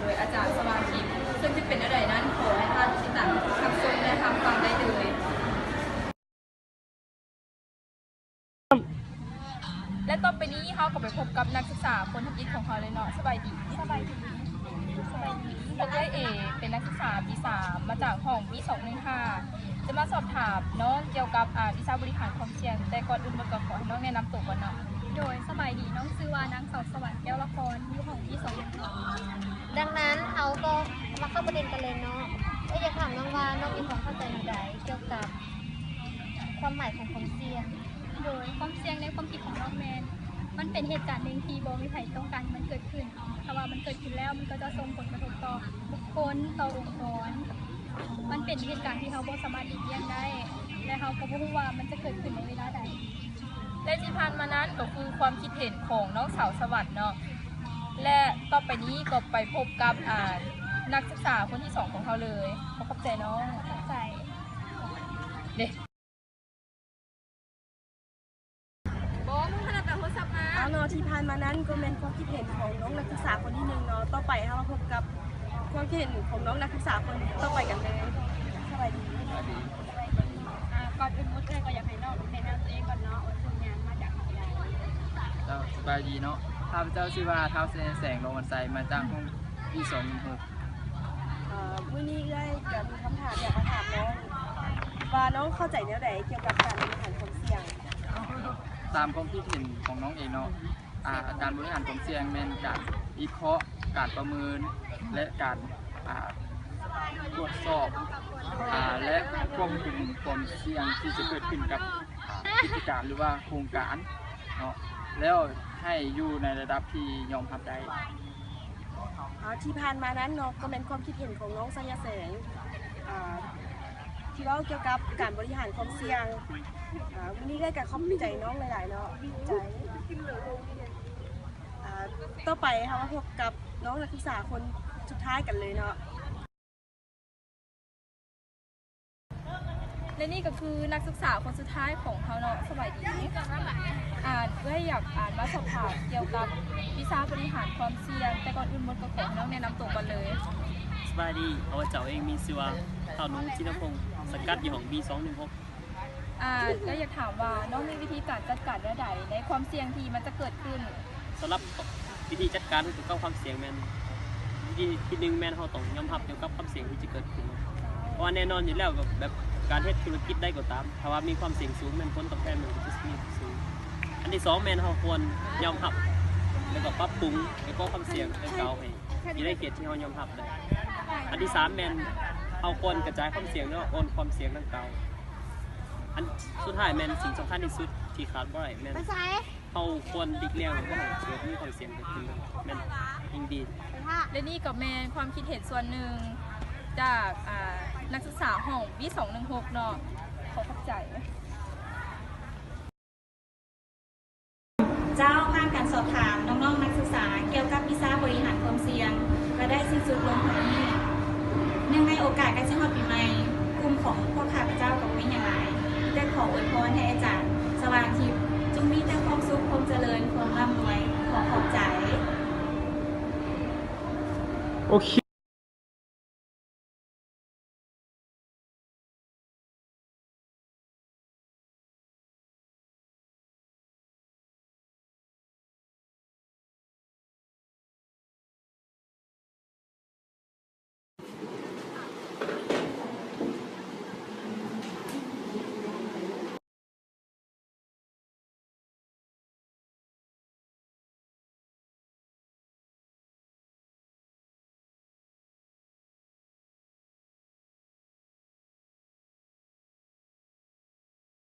ໂດຍອາຈານສະຫວ່າງທິດ ເຊິ່ງຈະເປັນແນວໃດນັ້ນ ຂໍໃຫ້ທ່ານຕິດຕາມຮັບຊົມ ແລະ ຮັບຟັງໄດ້ເລີຍ. ແລະ ຕໍ່ໄປນີ້ເຮົາກໍໄປພົບກັບນັກສຶກສາຄົນທຳອິດຂອງເຮົາເລີຍເນາະ. ສະບາຍດີ. ສະບາຍດີ. ສະບາຍດີ. ພວກເອື້ອຍເອ ເປັນນັກສຶກສາປີສາມ ມາຈາກຫ້ອງ ບີ ສອງໜຶ່ງຫ້າ ຈະມາສອບຖາມນ້ອງກ່ຽວກັບ ອາ ວິຊາບໍລິຫານຄວາມສ່ຽງ, ແຕ່ກ່ອນອື່ນໝົດກໍຂໍໃຫ້ນ້ອງແນະນຳໂຕກ່ອນເນາະ. ໂດຍ ສະບາຍດີ, ນ້ອງຊື່ວ່ານາງ ສາວສະຫວັນ ແກ້ວລະຄອນ ຢູ່ຫ້ອງ ບີ ສອງໜຶ່ງຫ້າ. ດັ່ງນັ້ນເຮົາກໍມາເຂົ້າປະເດັນກັນເລີຍເນາະ. ເອື້ອຍຢາກຖາມນ້ອງວ່າ ນ້ອງມີຄວາມເຂົ້າໃຈແນວໃດກ່ຽວກັບຄວາມໝາຍຂອງຄວາມສ່ຽງ? ໂດຍຄວາມສ່ຽງໃນຄວາມຄິດຂອງນ້ອງແມ່ນ ມັນເປັນເຫດການໜຶ່ງທີ່ບໍ່ມີໃຜຕ້ອງການໃຫ້ມັນເກີດຂຶ້ນ. ຖ້າວ່າມັນເກີດຂຶ້ນແລ້ວ ມັນກໍຈະສົ່ງຜົນກະທົບຕໍ່ບຸກຄົນ, ຕໍ່ອົງກອນ. ມັນເປັນເຫດການທີ່ເຮົາບໍ່ສາມາດຫຼີກລ່ຽງໄດ້ ແລະ ເຮົາກໍບໍ່ຮູ້ວ່າມັນຈະເກີດຂຶ້ນໃນເວລາໃດ. ແລະ ທີ່ຜ່ານມານັ້ນກໍຄືຄວາມຄິດເຫັນຂອງນ້ອງສາວສະຫວັນເນາະ. ແລະ ຕໍ່ໄປນີ້ກໍໄປພົບກັບ ອາ ນັກສຶກສາຄົນທີສອງຂອງເຮົາເລີຍ. ຂໍຂອບໃຈນ້ອງ. ຂອບໃຈ. ເດ້. ບໍ່, ມຶງຂະໜາດໄປໂທລະສັບມາ. ເອົາເນາະ, ທີ່ຜ່ານມານັ້ນກໍແມ່ນຄວາມຄິດເຫັນຂອງນ້ອງນັກສຶກສາຄົນທີໜຶ່ງເນາະ. ຕໍ່ໄປເຮົາມາພົບກັບຄວາມຄິດເຫັນຂອງນ້ອງນັກສຶກສາຄົນຕໍ່ໄປກັນເລີຍ. ສະບາຍດີ. ສະບາຍດີ. ອາ ກ່ອນອື່ນໝົດເອື້ອຍກໍຢາກໃຫ້ນ້ອງແນະນຳຕົວເອງກ່ອນເນາະ ວ່າຊື່ຫຍັງ ມາຈາກຫ້ອງໃດ? ເຈົ້າ ສະບາຍດີເນາະ, ຂ້າພະເຈົ້າຊື່ວ່າ ທ້າວ ແສງ ແສງ ໂລມັນໄຊ ມາຈາກຫ້ອງ ບີ ສອງໜຶ່ງຫົກ. ເອີ ມື້ນີ້ເອື້ອຍກໍມີຄຳຖາມຢາກມາຖາມນ້ອງວ່າ ນ້ອງເຂົ້າໃຈແນວໃດກ່ຽວກັບການບໍລິຫານຄວາມສ່ຽງ? ຕາມຄວາມຄິດເຫັນຂອງນ້ອງເອງເນາະ, ອາ ການບໍລິຫານຄວາມສ່ຽງແມ່ນການວິເຄາະ, ການປະເມີນ ແລະ ການ ອາ ກວດສອບ ອາ ແລະ ຄວບຄຸມຄວາມສ່ຽງທີ່ຈະເກີດຂຶ້ນກັບ ອາ ກິດຈະການ ຫຼືວ່າໂຄງການເນາະ, ແລ້ວໃຫ້ຢູ່ໃນລະດັບທີ່ຍອມຮັບໄດ້. ອາ ທີ່ຜ່ານມານັ້ນເນາະ ກໍແມ່ນຄວາມຄິດເຫັນຂອງນ້ອງ ໄຊຍະແສງ ອາ ທີ່ເວົ້າກ່ຽວກັບການບໍລິຫານຄວາມສ່ຽງ. ອາ ມື້ນີ້ເອື້ອຍກໍຂອບໃຈນ້ອງຫຼາຍໆເນາະ. ຂອບໃຈ. ອາ ຕໍ່ໄປເຮົາມາພົບກັບນ້ອງນັກສຶກສາຄົນສຸດທ້າຍກັນເລີຍເນາະ. ແລະ ນີ້ກໍຄືນັກສຶກສາຄົນສຸດທ້າຍຂອງເຮົາເນາະ. ສະບາຍດີ. ອາ ເອື້ອຍຢາກ ອາ ມາສອບຖາມກ່ຽວກັບວິຊາບໍລິຫານຄວາມສ່ຽງ, ແຕ່ກ່ອນອື່ນໝົດກໍຂໍໃຫ້ນ້ອງແນະນຳໂຕກ່ອນເລີຍ. ສະບາຍດີ, ຂ້າພະເຈົ້າເອງມີຊື່ວ່າ ທ້າວ ໜູ ຈິນນະພົງ ສັງກັດຢູ່ຫ້ອງ ບີ ສອງໜຶ່ງຫົກ. ອາ ກໍຢາກຖາມວ່າ ນ້ອງມີວິທີການຈັດການແນວໃດໃນຄວາມສ່ຽງທີ່ມັນຈະເກີດຂຶ້ນ? ສຳລັບວິທີຈັດການກ່ຽວກັບຄວາມສ່ຽງແມ່ນ ວິທີທີໜຶ່ງແມ່ນເຮົາຕ້ອງຍອມຮັບກ່ຽວກັບຄວາມສ່ຽງທີ່ຈະເກີດຂຶ້ນ, ເພາະວ່າແນ່ນອນຢູ່ແລ້ວ ແບບການເຮັດທຸລະກິດໃດກໍຕາມ ຖ້າວ່າມີຄວາມສ່ຽງສູງ ແມ່ນຜົນຕອບແທນມັນກໍຈະມີສູງ. ອັນທີສອງແມ່ນເຮົາຄວນຍອມຮັບ ແລ້ວກໍປັບປຸງ ແລ້ວກໍຄວາມສ່ຽງດັ່ງກ່າວໃຫ້ຢູ່ໃນເຂດທີ່ເຮົາຍອມຮັບໄດ້. ອັນທີສາມແມ່ນເຮົາຄວນກະຈາຍຄວາມສ່ຽງ ແລ້ວກໍໂອນຄວາມສ່ຽງດັ່ງກ່າວ. ອັນສຸດທ້າຍແມ່ນສິ່ງສຳຄັນທີ່ສຸດທີ່ຂາດບໍ່ໄດ້ແມ່ນ ເຮົາຄວນຫຼີກລ່ຽງບໍ່ໃຫ້ເກີດມີຄວາມສ່ຽງເກີດຂຶ້ນ ແມ່ນຍິ່ງດີ. ແລະນີ້ກໍແມ່ນຄວາມຄິດເຫັນສ່ວນໜຶ່ງຈາກ ອາ ນັກສຶກສາຫ້ອງ ບີ ສອງໜຶ່ງຫົກເນາະ. ຂໍຂອບໃຈ. ເຈົ້າ, ຜ່ານການສອບຖາມນ້ອງໆນັກສຶກສາກ່ຽວກັບວິຊາບໍລິຫານຄວາມສ່ຽງ ກໍໄດ້ສິ້ນສຸດລົງເທົ່ານີ້. ເນື່ອງໃນໂອກາດໃກ້ຊິຮອດປີໃໝ່, ກຸ່ມຂອງພວກຂ້າພະເຈົ້າກໍບໍ່ມີຫຍັງຫຼາຍ, ມີແຕ່ຂໍອວຍພອນໃຫ້ອາຈານສະຫວ່າງທິດ ຈົ່ງມີແຕ່ຄວາມສຸກ, ຄວາມຈະເລີນ, ຄວາມລ່ຳລວຍ. ຂໍຂອບໃຈ. ໂອເຄ